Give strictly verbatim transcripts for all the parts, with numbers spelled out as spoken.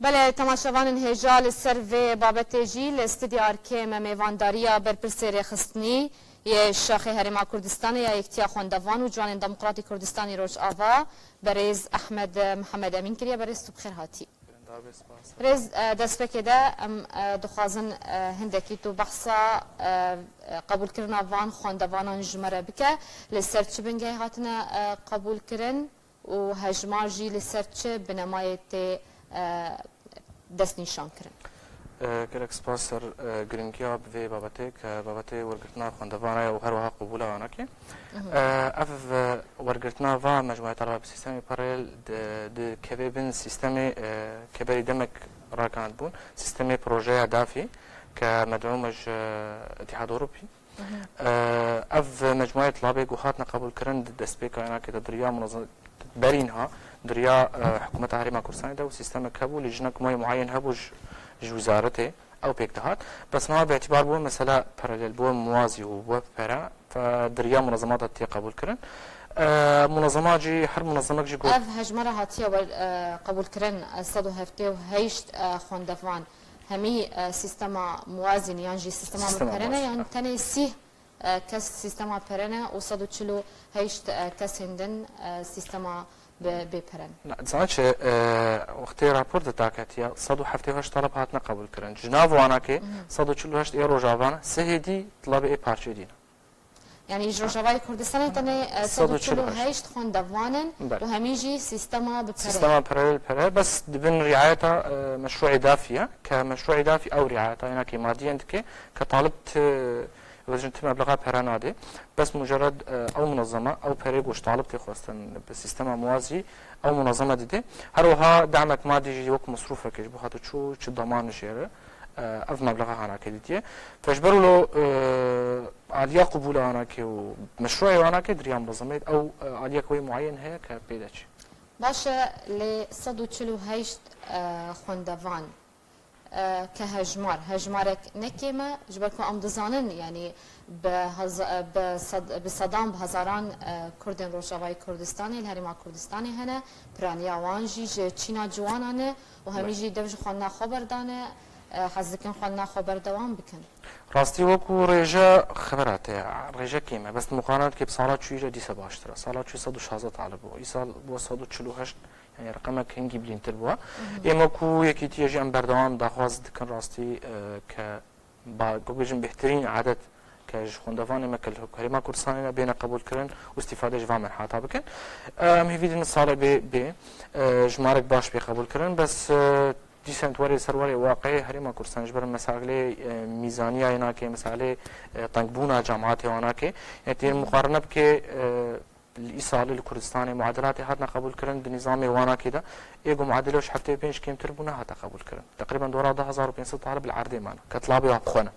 Belê, temaşevanên hêja, li ser vê babetê jî li Stûdya Arkê me mêvandariya berpirsê rêxistinî yê Şaxê Herêma Kurdistanê ya Yekitiya Xwendevan û Ciwanên Demokratî Kurdistanî Rojava, berêz Ehmed Mihemed Emîn kiriye. Berêz, tu bi xêr hatî. Rêz, e, destpêkê de em, e, dixwazin, e, hindekî tu behsa, e, e, qebûlkirina van xwendevanan ji me re bike. Li ser çi bingehê hatine, e, qebûlkirin? Û hejmar jî li ser çi binemayê tê, e, destnîşankirin? E, gelek spas ser, e, giringiya bi vê babetê, ke babetê wergirtina xwendevana ye û her wiha qebûla wan e. Mhm. E, ev, e, wergirtina va mecmuaya taleba bi sîstemê paralel di, dikeve bin sîstemê, e, ke berî demek ragihandbûn, sîstemê projeya dafî, ke medûm e ji Îtîhad Ewropî. Mhm. Ev mecmuayê tilabê ku hatine qebûlkirin di destpêka ênakê de diriya munezem-, berî niha diriya, e, hikûmeta Herêma Kurdistanê de û sîstemek hebû, lîjinek mayî muayen hebû ji, ji wizaretê, ew pêk dihat. Bes niha bi îtîbar bû mesela paralel bû, muwazî û bû pere, fe diriya munezemata tê qebûlkirin. E, munezema jî, her munezemek jî got. Ev hejmara hatiye wer, e, qebûlkirin, e, sed û heftê û heşt, e, xwendevan. Hemî, e, sîstema muwazîn yan jî sîstema bi pere ne, yan tenê sîh, e, kes sîstema pere ne û sed û çil û heşt, e, kesên din, e, sîstema bi bê pere ne? Na, dizanî çi, e, wextê rapor de taketiya sed û heftê û heşt taleb hatine qebûlkirin. Ji nav wanakê Mhm. sed û çil û heşt ê Rojava ne, sihê dî tilabê ê parçeyê dî ne. Yanî ji Rojavayê Kurdistanê tenê, e, sed û çil û heşt. Sed û çil û heşt xwendevan in Belê. û hemî jî sîstema bi perê. Sîstema paralel pere, bes di bin riayeta, e, meşruê dafî ye, ke meşruê dafî ew riayeta, ênakê madiyen dike, ke talib ti, vejin ti meblexa pere nade. Bes mucerred, e, ew munezeme, ew perê ku ji talib tê xwestin bi sîstema muwazî, ew munezeme dide. Her wiha damek madî jî wek mesrûfekê ji bo hatiçû çi daman jê re, e, ev meblexa hanakê didiye. Fe ji ber wilo, e, Aliya qubûla anakê û meşruê anakê diriya munezemê, ew, e, aliyek wê muayen heye ke pê de çi? Baş e, lê sed û çil û heşt, e, xwendevan, e, ke hejmar, hejmarek ne kêm e, ji ber ku em dizanin, yanî bi heza-, e, bi sed, bi sedan, bi hezaran, e, Kurdên Rojavayê Kurdistanê, li Herêma Kurdistanê hene, piraniya wan jî ji çîna ciwanan e û hemî Be- jî dev ji xwendina xwe berdane, e, hez dikin xwendina xwe berdewam bikin. Rastî wekû rêje xebera te ye, rêje kêm e, bes muqarenet ke bi sala çûyî re dîse baştir e. Sala çûyî sed û şazde talib bû. Îsal bû sed û çil û heşt, yanî reqemek hingî bilîntir bû. Mhm. Êm wekû yekîtiyê jî em berdewam daxwaz dikin rastî, e, ke ba, ku bêjin bêhtirîn adet ke ji xwendevanê me ke li Herêma Kurdistanê ne bêne qebûlkirin û îstîfade ji van menhata bikin. E, em hêvî didin salê bê, bê, e, jimarek baş bê qebûlkirin. Bes, e, Dîsên tu werê ser werê waqiê Herêma Kurdistan ji ber meselê, e, mîzaniya yê nake, meselê, e, tengbûna cemaatê wa nake. Yani tê muqarene bike, e, li îsalê li Kurdistanê muadelatê hatine qebûlkirin di nîzamê wa nake de. Ê ku muadele ji heftê û pênc kêmtir bû nehate qebûlkirin. Teqrîben dora du hezar û pênc sed talib li erdê mane. Ke tilabê wan bi xwe ne.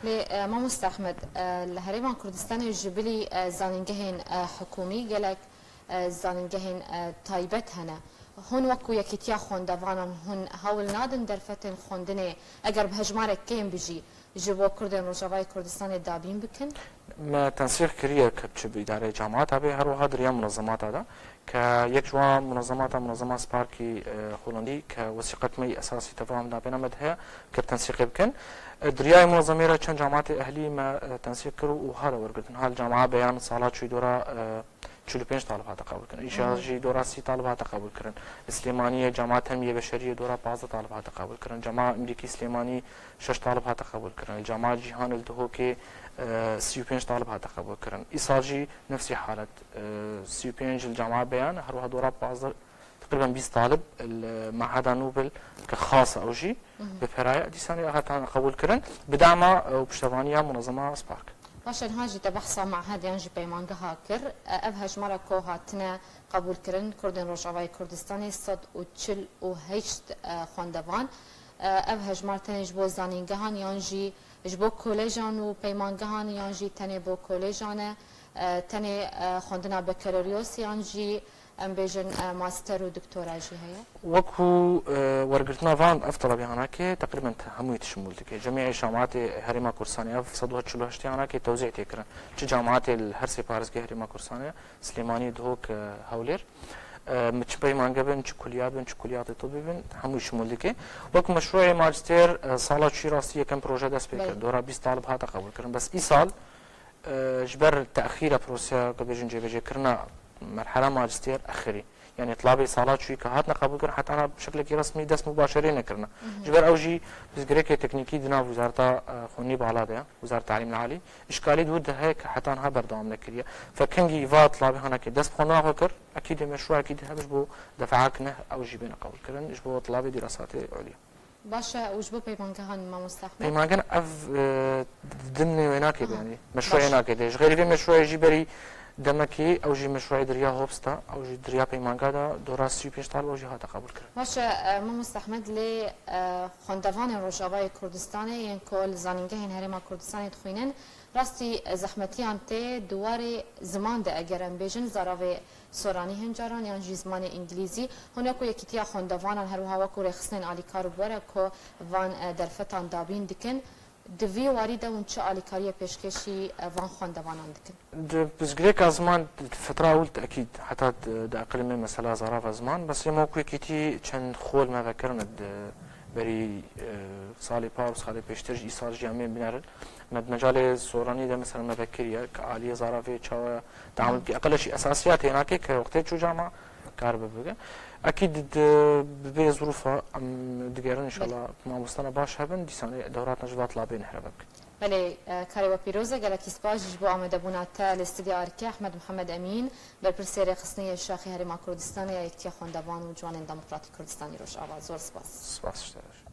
Lê, e, Mamoste Ehmed, e, li Herêma Kurdistanê ji bilî, e, zanîngehên, e, hikûmî gelek, e, zanîngehên, e, taybet hene. Hûn wekû Yekîtiya Xwendevanan hûn hewl nadin derfetên xwendinê, eger bi hejmarek kêm bijî, ji bo Kurdên Rojavayê Kurdistanê dabîn bikin? Me tensîq kiriye ke biçe bi îdareyê cemaata bê, her wiha di riya munezemata de. Ke yek ji wan munezemata, munezema Sparkî, e, Holandî, ke wesîqet me yî esasî teva em navbêna me de heye, ke bi tensîqê bikin. E, di riyayê munezemê re çend cemaatê ehlî me, e, tensîq kir û wiha re wergirtin. Ha li cemea Beyan sala çûyî dora, e, çil û pênc talib hate qebûlkirin. Îşa Hı hı. jî dora sî talib hate qebûlkirin. Li Silêmaniyê cemaat Hemiyê Beşeriyê dora pazdeh talib hate qebûlkirin. Cema Îmrîkî Silêmanî şeş talib hate qebûlkirin. Li cema Cîhan li Duhokê, e, sî û pênc talib hate qebûlkirin. Îsal jî nefsî halet, e, sî û pênc li cema Beyan, her wiha dora pazdeh, teqrîben bîst talib li Meheda Nûbil ke xas e ew jî Hı hı. bi peraye dîsanê hatan qebûlkirin. Bi dema, e, û piştevaniya munezema Spark. Baş e, niha jî te behsa mehediyan jî peymangeha kir. E, ev hejmara ku hatine qebûlkirin, Kurdên Rojavayê Kurdistanê sed û çil û heşt, e, xwendevan. E, ev hejmar tenê ji bo zanîngehan yan jî ji bo kolejan û peymangehan yan jî tenê bo kolejan e? E, tenê, e, xwendina bekeloryosan yan jî, em bêjin, e, master û doktora jî heye? Wekû, e, wergirtina van ev telebî hanakê teqrîben te-, hemûyî tişimûl dike. Cemî şamatê Herêma Kurdistanê ev sed û çil û heştê hanakê tewzî tê kirin. Çi cemaatê li her sê parêzgehê Herêma Kurdistanê, Silêmanî, Duhok, e, Hewlêr. E, çi peymange bin, çi kuliyat bin, çi kuliyatê tibî bin, hemû şimûl dike. Wek meşrûyê majistêr, e, sala çûyî rastî yekem proje dest pê kir. Belê. Dora bîst talib hate qebûl kirin. Bes îsal, e, ji ber texîra proseya, ku bêjin cêbecêkirina merhela majistêr exirî. Yani tilabê sala çûyî ke hatine qebûl kirin, heta niha bi şeklekî resmî dest mubaşerê nekirine. Mhm. Ji ber ew jî pirsgirêkê teknîkî di nav Wezareta, e, Xwendinî Bala de ye, Wezareta Talîmê Alî. Îşkalî di wir de heye ke heta niha berdewam nekiriye. Fekengî va tilabê hanekê dest bi xwendina xwe kir, ekîdê meşrû ekîdê hebe ji bo defeak neh ew jî bêne qebûlkirin, ji bo tilabê dîrasatê ulî. Baş e, û ji bo peymangehan, mamoste Ehmed? Peymangen ev, e, di din wê nakê be, Ha, yanî meşrûyê baş. Nakê de. Ji xêrî vê meşrûyê jî berî demekî ew jî meşrûyê diriya Hobs de, ew jî diriya peymanga de, dora sî û pênc talib ew jî hate qebûlkirin. Baş e, e, mamoste Ehmed, lê, e, xwendevanên Rojavayê Kurdistanê yên ku li zanîngehên Herêma Kurdistanê dixwînin, rastî, e, zehmetiyan tê di warê ziman de, eger em bêjin, zaravê soranî hin caran yan jî zimanê îngilîzî. Hûn wekû Yekîtiya Xwendevanan, her wiha wekû rêxistinên alîkar û bi we re ku van, e, derfetan dabîn dikin, di vî warî de hûn çi alîkariyê pêşkêşî, e, van xwendevanan dikin? Di pirsgirêka ziman, di fetra ewil tekîd, heta di, di eqilê me mesela zarava ziman, bes ema wekû Yekîtî çend xol me vekirine di berî, e, salê par û salê pêştir jî, îsal jî em ê binerin. Me di mecalê soranî de mesela me vekiriye ke aliyê zaravê çawa teamul bikî. Eqil jî esasiya tênakê ke wextê çû cama kar bibe. Ekîd di, di, bi vê zirûfa em digerin, înşallah, Belê. Mamostana baş hebin, dîsanê dewratan ji va tilabê nehre bikin. Belê, e, karê we pîroz e, gelekî spas jî ji bo amadebûna te li Stûdyoya Arkê. Ehmed Mihemed Emîn, berpirsê rêxistinê yê Şaxê Herêma Kurdistanê ya Yekîtiya Xwendevan û Ciwanên Demokratîk Kurdistanî Rojava. Zor spas. Spas ji te re.